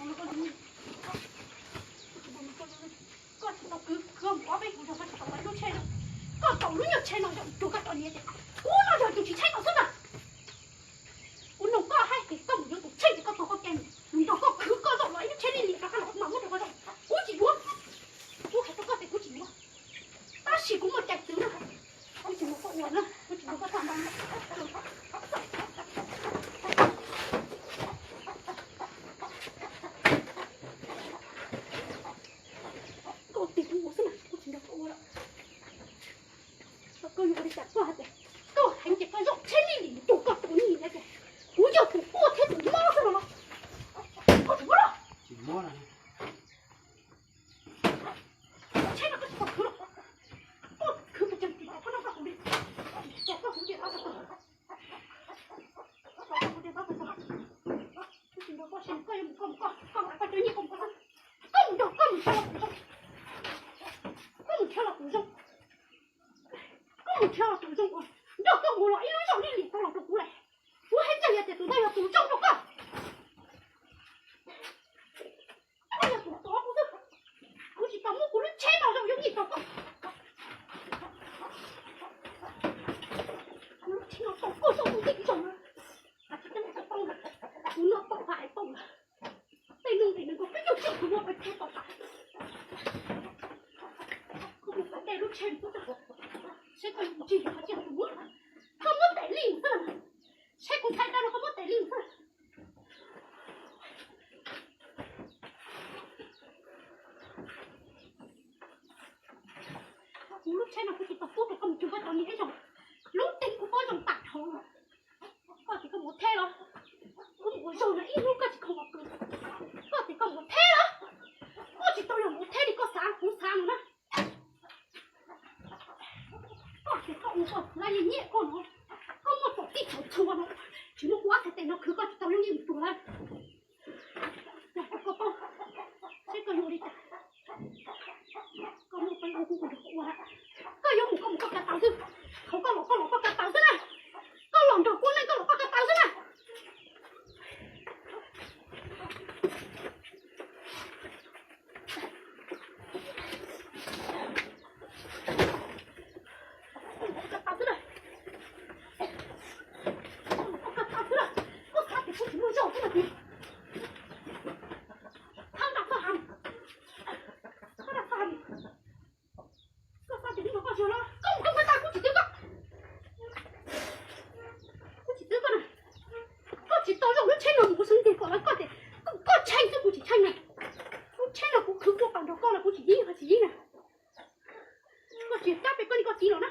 Koj tsis tau kwv, kwv mus ob peb hlis no koj tsis tau lub tsheb no. Koj tau lub nyuag tsheb no yog tus koj tau niam tias kuv no yog tus tsis tshaib tau xwb ntag. Kuv nug koj hais tias koj mus yuav tus tsheb ces koj tuag koj cai mus, nrog koj khwv koj zaum los ib lub tsheb li li rov qab los kuv mam muab rau koj zaum. Kuv tsis yuav, kuv hais rau koj tias kuv tsis yuav. Tab sis kuv muaj cai txwv na, kuv tsis nrog koj ua na, kuv tsis nrog koj tag nrho. Koj tig kuv ua xwb na, kuv tsis nrog koj ua lawm. Koj yuav ua li cas koj hais tias, koj hais tias koj zaum tsheb li li tus koj tus ni na tias kuv yog tus ua thiab tus mob xwb no los. Koj tsis muab los? Tsheb no koj tsis tau khwv los? Koj khwv pes tsawg tis koj noj koj kuv li, koj kuv li, koj kuv li, koj kuv li. Koj tsis nrog koj, koj yuav mus koj mus koj, koj los koj cov nyiaj koj mus koj xwb. Koj mus nrog koj mus nrhiav los kuv zoo, koj mus nrhiav los kuv zoo, koj mus nrhiav los kuv zoo uas nrog koj mus los ib lub zaum li li tau los rau kuv lawm. Kuv hais txog yog tias tus ntawd yog tus zoo rau koj, koj yog tus tov kuv xwb. Kuv tsis tau muab kuv lub tsheb no zaum yooj yim rau koj. Kuv lub tsheb no tau koj zaum yooj yim zoo na. Kuv noj tau hais tau lawm. Tej hnub ntev nws nkaus peb caug xyoo kuv muab peb tsheb tau tas. Koj mus pab de lub tsheb mus, seb koj yuav mus tsis yog qhov tiag tus muab, koj muab tes li xwb. Seb kuv ntshai koj no koj muab tes li xwb. Kuv lub tsheb no kuv tsis tau pub rau koj mus cug koj cov niam ib zaug. Lub teev kuv pom zoo tam nrho. Koj tias koj mus theb los? Kuv mus ua zaug no ib hnub koj tsis khoom los kws. Koj tias koj mus theb los? Koj tsis tau yog mus theb li koj xav kuv xav no na. Koj tias koj ua koj laj yeej nyiam koj no, koj muaj txaus txij txaus txhua no, tsis muaj kuv ob txhais tes no khwv koj tsis tau yooj yim mus tuag lawm. Yog koj paub, seb koj yuav ua li cas. Koj muaj peev ua kuv kuv nrog koj ua. Koj yuav mus koj mus koj kav taus xwb. Thaum koj los koj los koj kav taus xwb na. Koj los nrog kuv ne koj los koj kav taus xwb na. Koj kav taus xwb na. Koj kav taus xwb na. Koj xav tias kuv tsis muaj zog xwb na. Thab nrog koj ham, thab nrog koj ham. Koj xav tias kuv nrog koj zog los koj mus koj mus tag, kuv tsis twv koj. Kuv tsis twv koj na. Koj tsis tau zaum lub tsheb no mus kuv xeeb tiag kom lawv koj tias koj tsheej xwb kuv tsis tsheej na. Lub tsheb no kuv khwv kuv pam nrog koj los kuv tsis yeej los tsis yeej na. Koj tsis kab pem koj niam koj txiv los na.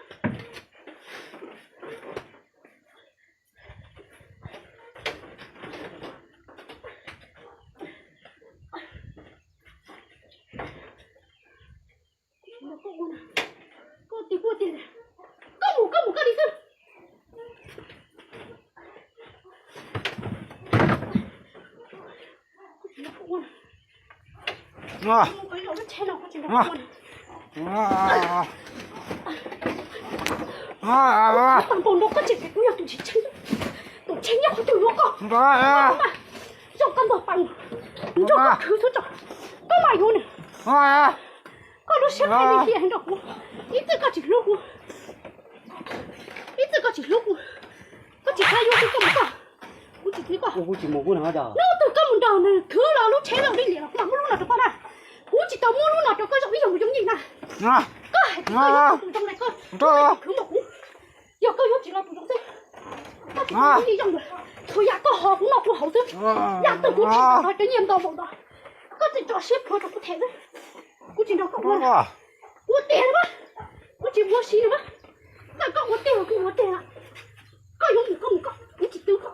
Koj tig kuj tiag, koj mus koj mus koj li xwb. Mus koj zaum lub tsheb no koj tsis nrog kuv ua na. Kuv tsis tau nrog koj tseem tias kuv yog tus tsis tsheej, tus tsheej nyob qhov twg yuav koj. Zaum koj ntog pas, nrog koj khwv xwb tso, koj mam yuav nws. Koj lub siab phem lim hiam heev nrog kuv, ib txwm koj tsis hlub kuv, ib txwm koj tsis hlub kuv, koj tsis xav yuav kuv, koj mus koj, kuv tsis twv koj. Hnub twg koj mus nrog nws khwv los lub tsheb zaum li liam los kuv mam muab lub no rau koj na. Kuv tsis tau muab lub no rau koj zaum ib zaug mus yooj yim na. Koj hais tias koj yuav tus zoo na, koj khwv npaum kuv. Yog koj yuav tsis los tus zoo xwb, koj tsis tau yooj yim zoo lawm. Txhua yam koj ho kuv noj kuv haus xwb. Yam twg kuv them tau cov nyiaj ntau npaum ntawd, koj tseem tso siab plhuav rau kuv them xwb. Kuv tsis nrog koj ua. Kuv tiag los mas, kuv tsis muab siv los mas. Koj, koj ua tiag los kuv ua tiag. Koj yuav mus koj mus koj, kuv tsis twv koj.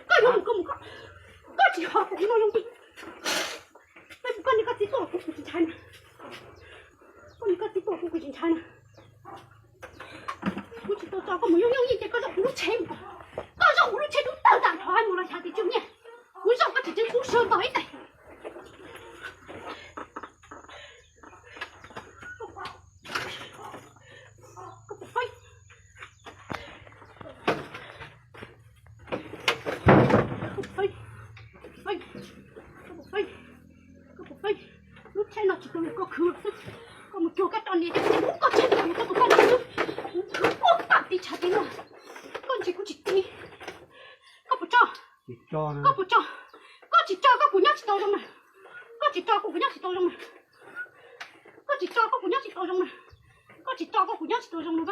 Koj yuav mus koj mus koj, koj tsis ho kuv noj yooj yim. Koj niam koj txiv tuaj los kuv, kuv tsis ntshai na. Koj niam koj txiv tuaj kuv, kuv tsis ntshai na. Kuv tsis tau tso koj mus yooj yooj yim ces koj zaum kuv lub tsheb mus. Koj zaum kuv lub tsheb tub tawg tag nrho mus los xyov tias tsw nyiaj. Kuv zaum koj tsis tseeb kub sawv ntog ib tais. Koj puas feeb? Koj puas feeb? Feeb. Koj puas feeb? Koj puas tso? Koj tsis tso koj kuv nyob tsis tau zoo na. Koj tsis tso koj kuv nyob tsis tau zoo na. Koj tsis tso koj kuv nyob tsis tau zoo na. Koj tsis tso koj kuv nyob tsis tau zoo na.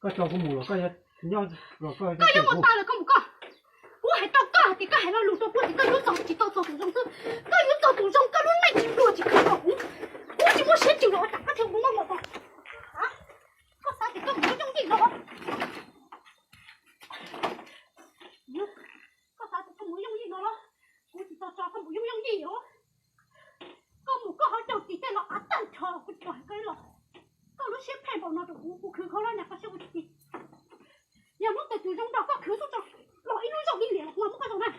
Koj tso kuv mus los koj nyob, koj yuav mus tas lawm koj mus koj. Kuv hais rau koj hais tias koj hais lo lus rau kuv tias koj yuav txog tsis tau txog tus zoo xwb. Koj yuav txog tus zoo koj lub neej tsis pluag tsis khwv rau kuv. Kuv tsis muaj siab ntsws los tsam koj thiaj mus muab npaum ko. Koj xav tias koj mus yooj yim no. Koj xav tias koj mus yooj yim no los? Kuv tsis tau tso koj mus yooj yooj yim os. Koj mus koj ho caum tsis tej los av tag nrho kuv tsis tau hais koj ib los. Koj lub siab phem npaum no rau kuv, kuv khwv kho los nyag koj siab ua tsis tau. Yog hnub twg tus zoo nrog koj khwv xwb tso, los ib lub zaug ib liam los kuv mam muab koj zoo na.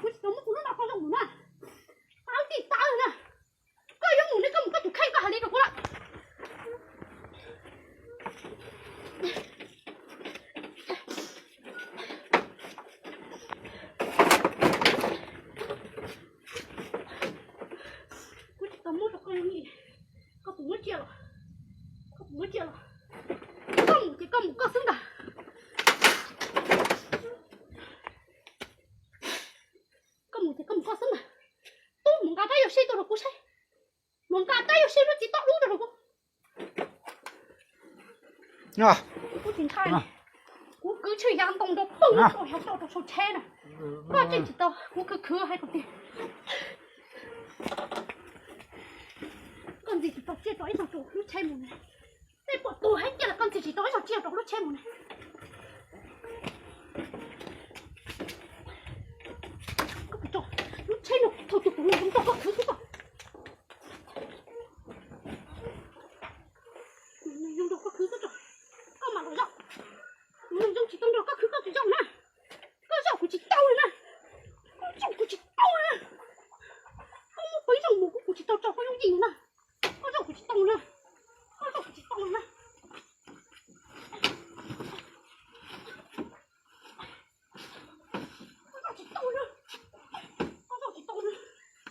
Kuv tsis tau muab kuv lub no koj zoo mus na. Tawv tij tawv na. Koj yuav mus ne koj mus koj tus kheej koj hais li rau kuv lawm. Kuv tsis tau muab rau koj yooj yim. Koj puas muab tsiaj los? Koj puas muab tsiaj los? Koj mus ces koj mus koj xwb ntag. Koj mus ces koj mus koj xwb ntag. Tub mus nqa rab yau sib tuaj rau kuv saib. Mus nqa rab yau sib lub txiv toj dub rau rau kuv. Kuv tsis ntshai. Kuv kwv tshwj yav ntoo rau phooj ywg rau yav rau rau saum tsheb na. Koj tseem tsis tau, kuv khwv khwv hais tias koj ntxias tsis tau tsiaj tso ib zaug rau lub tsheb mus na. Tej pom tus hais tias koj ntxias tsis tau ib zaug tsiaj rau lub tsheb mus na. Koj puas tso? Lub tsheb no thaum twg kuv nco nco koj khwv xwb tso. Nco nco koj khwv xwb tso. Koj mam los zaum. Nco nco tsis tau nrog koj khwv koj tsis zaum na. Koj zaum kuv tsis tau li na. Koj zaum kuv tsis tau li na. Koj muab peb zaum mus kuv kuv tsis tau tso koj yooj yim li na. Koj zaum kuv tsis tau li na. Koj zaum kuv tsis tau li na. Koj zaum tsis tau li na. Koj zaum tsis tau li na.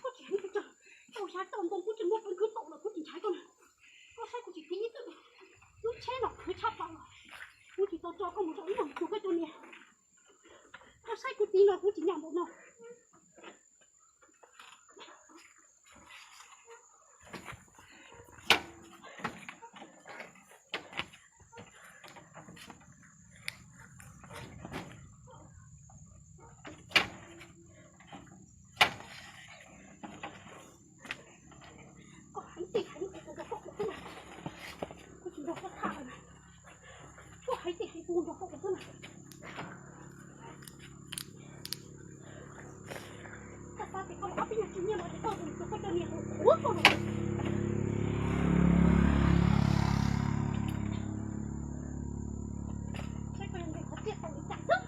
Koj tsis heev pes tsawg, tau xya tau ntau kuv tsis muaj peev khwv tau lawm kuv tsis ntshai koj na. Koj saib kuv tsis tiv ib txwm, lub tsheb no khwv tshaj plaws los kuv tsis tau tso koj mus zaum ib zaug cuag koj cov niam. Koj saib kuv tiv no kuv tsis nyam npaum no. Koj heev tiag heev tiag kuv nrog koj mus xwb na. Kuv tsis nrog koj tham lawm na. Koj heev tiag heev kuv nrog koj mus xwb na. Koj xav tias koj los ob peb nyuag tsis nyiaj no ces koj tus koj cov niam hu ua koj los. Saib koj yuav ntes qhov tsiaj tau li cas xwb.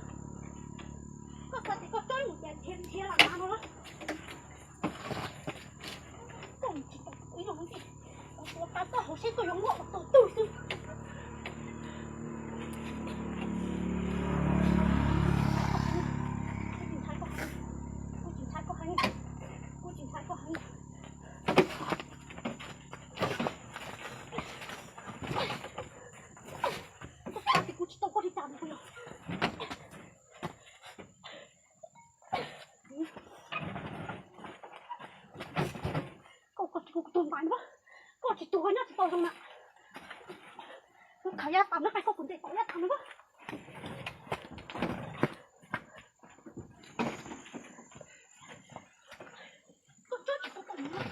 Koj xav tias koj tsob mus cas nrhiav nrhiav lam mas no los. Koj mus tsis tau ib zaug ntxiv, kuv tuav taw koj hauv siab koj yuav muaj tus twg xwb. Kuv tsis ntshai koj heev, kuv tsis ntshai koj heev, kuv tsis ntshai koj heev. Koj xav tias kuv tsis tau koj li cas no puas yog? Koj, koj tsis, kuv tus nqaim no, koj tsis tuag nyob tsis tau zoo na. Kuv khav yaj tas na, koj kuv ntes tau yaj tas no. Koj tsob tsis tau tau na.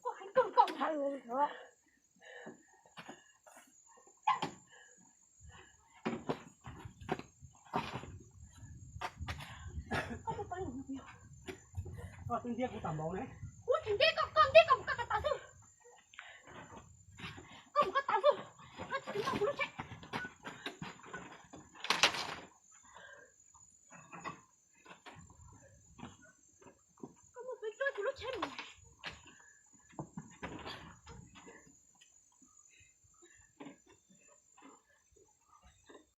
Koj heev kawg nkaus. Koj twb ntxiab kuv tag npaum ne.